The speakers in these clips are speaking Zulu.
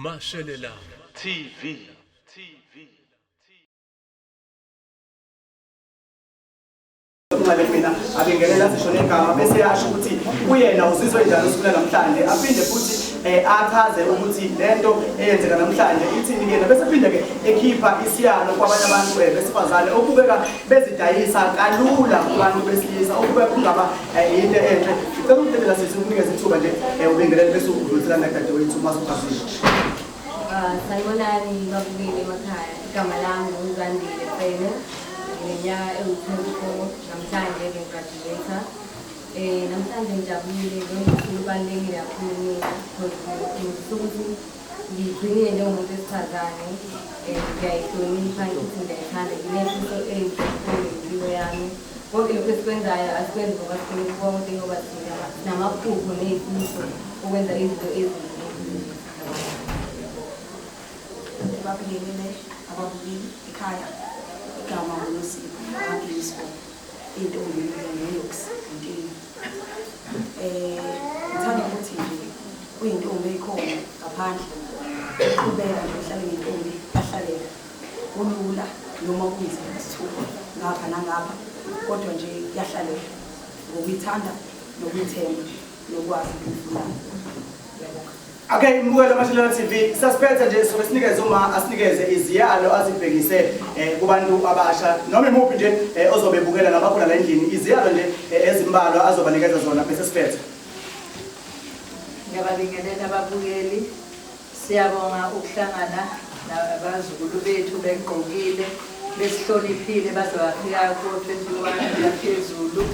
Mashelela TV. Nxele mina abingelela sisho negama bese yasho ukuthi kuyena uzizwe njani usuku namhlanje aphinde futhi eh, achaze ukuthi lento eyenzeka namhlanje ithini kuyena bese phinde ke ekhipha isiyalo kwabanye abantu eh, besifazane okubeka bezidayisa kalula kubantu besilisa okubeka kungaba eh, into enhle. Ngicela ukudedela sisi ukunikeza ithuba nje ubingelele bese udlulisela nadadewethu uma usuchazile. Ah, sanibonani babukeli emakhaya. Igama lami nguZandile Fene. Ngineminyaka ewu-24 namhlanje bengigraduate. Namhlanje ngijabulile njengoba lubalulekile kakhulu kumina because ngifundisa ukuthi ngigcinile njengomuntu wesifazane. Ngiyayihlonipha futhi ngiyayithanda. Nginefiso enhle kakhulu ngempilo yami. Konke lokhu esikwenzayo asikwenzi ngoba sifuna ukubonga kodwa ngoba sinamaphupho ney'fiso ukwenza izinto ezinhle. Babingelele ababukeli ekhaya. Igama nguNosipho kaGilisco, intombi noYox Ntini. Ngithanda ukuthi nje kuyintombi eyikhona ngaphandle. Uqhubeka nje uhlale ngentombi yahlaleka. Kulula noma kunzima isithuba ngapha nangapha kodwa nje kuyahlaleka ngokuyithanda nokuyithemba nokwazi ukuyifunayo. Ngiyabonga. Okay, mbukelo Mashelela TV, sasiphethe nje sobe sinikeze uma asinikeze iziyalo azibhekise kubantu abasha noma imuphi nje ozobe ebukela nabakhona la endlini, iziyalo nje ezimbalwa azobanikeza zona bese siphethe. Ngiyababingelela ababukeli. Siyabonga ukuhlangana nabazukulu bethu begqokile, besihloniphile baze bafika ko-21 yaphezulu.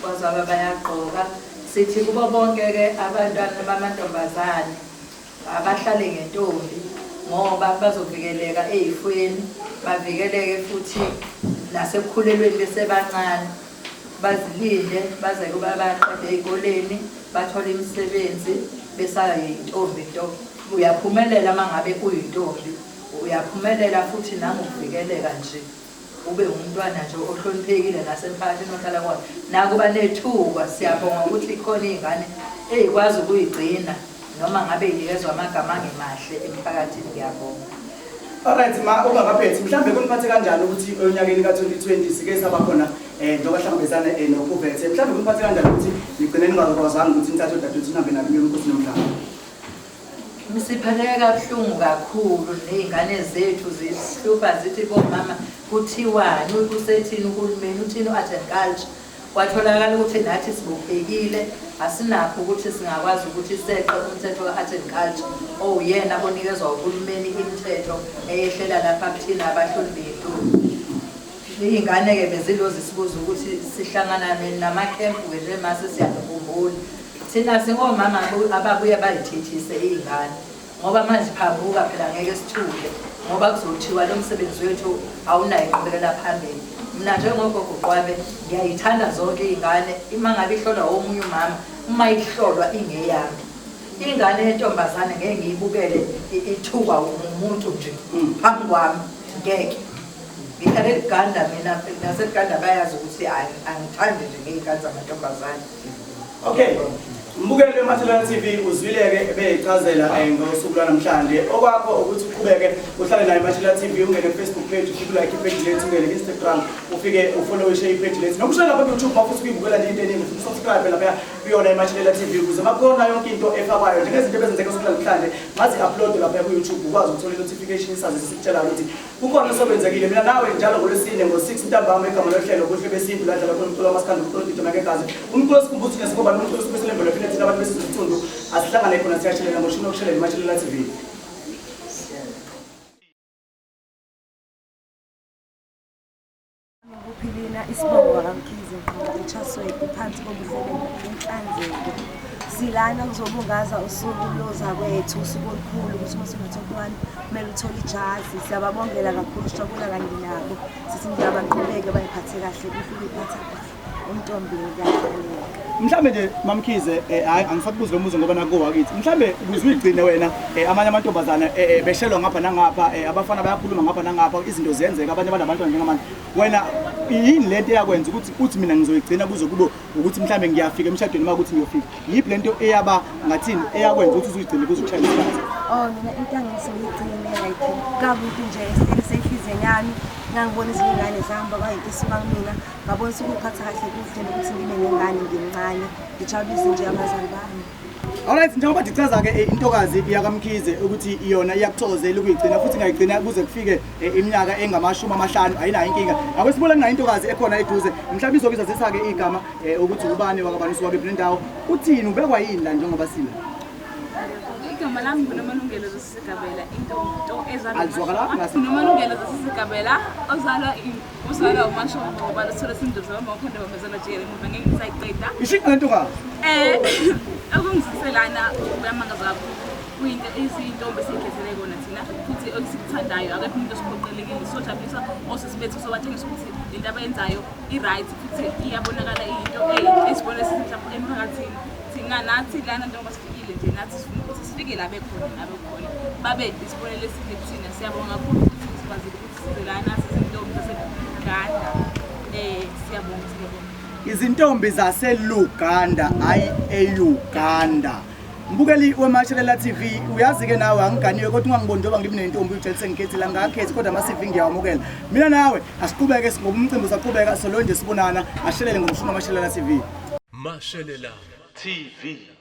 Kwazaba bayagqoka. Sithi kubo bonke-ke abantwana bamantombazane abahlale ngentombi ngoba bazovikeleka ey'fweni, bavikeleke futhi nasekukhulelweni besebancane. Bazilinde baze kuba baqede ey'koleni, bathole imisebenzi besayintombi nto. Uyaphumelela uma ngabe uyintombi, uyaphumelela futhi nangokuvikeleka nje. Ube umntwana nje ohloniphekile nasemphakathini ohlala kuwona. Nakuba nethuka siyabonga ukuthi khona iy'ngane ey'kwazi ukuyigcina noma ngabe inikezwa amagama angemahle emphakathini. Ngiyabonga. Alright ma, ungakaphethi mhlambe kuniphathe kanjani ukuthi onyakeni ka-2020 sike saba khona njengoba hlangabezana nokhuvethe, mhlambe kuniphathe kanjani ukuthi nigcine ningakwazanga ukuthi nithathe udadewethu nihambe nalo niye emkhosini womhlaba? Siphatheke kabuhlungu kakhulu ney'ngane zethu zisihlupha zithi bomama kuthiwani, usethini uhulumeni, uthini u-art and culture. Kwatholakala ukuthi nathi sibophekile, asinakho ukuthi singakwazi ukuthi seqe umthetho ka-art and culture owuyena onikezwa uhulumeni imithetho eyehlela lapha kuthina abahloli bey'ntombi. Iy'ngane-ke bezilozi sibuza ukuthi sihlangana nini namakhempu-ke nje mase siyakukhumbula. Thina singomama ababuye bayithethise iy'ngane ngoba manje phambuka phela ngeke sithule ngoba kuzothiwa lo msebenzi wethu awunayo inqubekela phambili. Mina njengogogo Qwabe ngiyayithanda zonke iy'ngane, uma ngabe ihlolwa omunye umama, uma ihlolwa ingeyami. Ingane yentombazane ngeke ngiyibukele ithukwa ngumuntu nje phambi kwami, ngeke. Ngihlale eLuganda mina, naseLuganda bayazi ukuthi angithandi nje ngey'ngane zamantombazane. Okay. Mbukeli weMathelana TV uzwile-ke beyichazela ngosuku lwanamhlanje. Okwakho ukuthi uqhubeke uhlale nayo iMathelana TV, ungene ku-Facebook page, ufike ulike ipage lethu, ungene ku-Instagram, ufike ufollowishe ipage lethu. Noma ushaya lapha ku-YouTube uma futhi uyibukela nje into eningi, ufike usubscribe lapha kuyona iMathelana TV ukuze makukhona yonke into efakwayo njengezinto ebezenzeka usuku lwanamhlanje, ngazi-upload lapha ku-YouTube ukwazi ukuthola i-notification isazi sikutshela ukuthi kukhona osokwenzekile. Mina nawe njalo ngolwesine ngo-6 ntambama, igama lohlelo Buhle Besintu, ladlala khona umculo wamaskandi, umculo odidoma ngegazi, umculo osikhumbuza ukuthi ngesikhoba nomculo osibuyisela emvelaphi thina abantu besizwe isithundu. Asihlangane khona siyashelela ngoshini okushelela iMashelela TV. Kuphilina isibongo kaMkhize ngiqhamuka eChaswell phansi kobuhlelo inhlanzeko. Silana kuzobungaza usuku lozakwethu, usuku olukhulu ukuthi uma usuna-21 kumele uthole ijazi. Siyababongela kakhulu, sijabula kanye nabo. Sithi nje abaqhubeke bayiphathe kahle, kuhle ukuyiphatha kahle entombini kuyahlaleka. Mhlambe nje MaMkhize, hayi angisakubuzi lo mbuzo ngoba nakuwo wakithi. Mhlambe ukuze uyigcine wena amanye amantombazane beshelwa ngapha nangapha, abafana bayakhuluma ngapha nangapha, izinto ziyenzeka, abanye banabantwana njengamanje. Wena yini lento eyakwenza ukuthi uthi mina ngizoyigcina kuze kube ukuthi mhlambe ngiyafika emshadweni uma ukuthi ngiyofika? Yiphi lento eyaba ngathini eyakwenza ukuthi uzuyigcine kuze kushaya isikhathi? Oh mina into angise ngiyigcine like kabuti nje esenhliziyweni yami ngangibona ezinye iy'ngane zihamba kwayinto esuka kumina ngabona ukuthi ukuyiphatha kahle kuhle nokuthi ngibe nengane ngimncane ngijabulise nje abazali bami. Alright, njengoba ndichaza-ke intokazi yakaMkhize ukuthi yona iyakuthokozela ukuyigcina futhi ingayigcina kuze kufike iminyaka engamashumi amahlanu, ayinayo inkinga. Ake sibone kunayo intokazi ekhona eduze, mhlawumbe izokuzazisa-ke igama ukuthi ubani wakabani, usuka kephi nendawo, uthini, ubekwa yini la njengoba sila. Igama lami nguNomalungelo Zosisigabela, intombi Alizwakalanga ngase. Nomalungelo Zosisigabela, ozalwa uMashongo, ngoba lusithole sindlovu zabamakhonde bamezela jikele emuva, ngeke ngisayiqeda. Ishinqa le ntokazi. Okungiziselana kuyamangaza kakhulu, kuyinto esiyintombi esiyikhethele kona thina futhi esikuthandayo. Akekho umuntu osiphoqelekile, sojabulisa osisi bethu, sobatshengisa ukuthi lento abayenzayo i-right futhi iyabonakala, iyinto esibona esithi emphakathini. Thina nathi lana njengoba sifikile nje, nathi sifuna ukuthi sifike la bekhona nabekhona, babe isibonelo esihle kuthina. Siyabonga kakhulu ukuthi sikwazile ukuthi size lana sizintombi zase-Uganda. Siyabonga, siyabonga. Izintombi zaseLuganda, hayi e-Uganda. Mbukeli weMashelela TV, uyazi-ke nawe angiganiwe, kodwa ungangiboni njengoba ngimi nentombi utshela sengikhethile, angakakhethi, kodwa ama-CV ngiyawamukela. Mina nawe asiqhubeke ngoba umcimbi usaqhubeka, solo nje sibonana ashelele ngomshini waMashelela TV. Mashelela TV.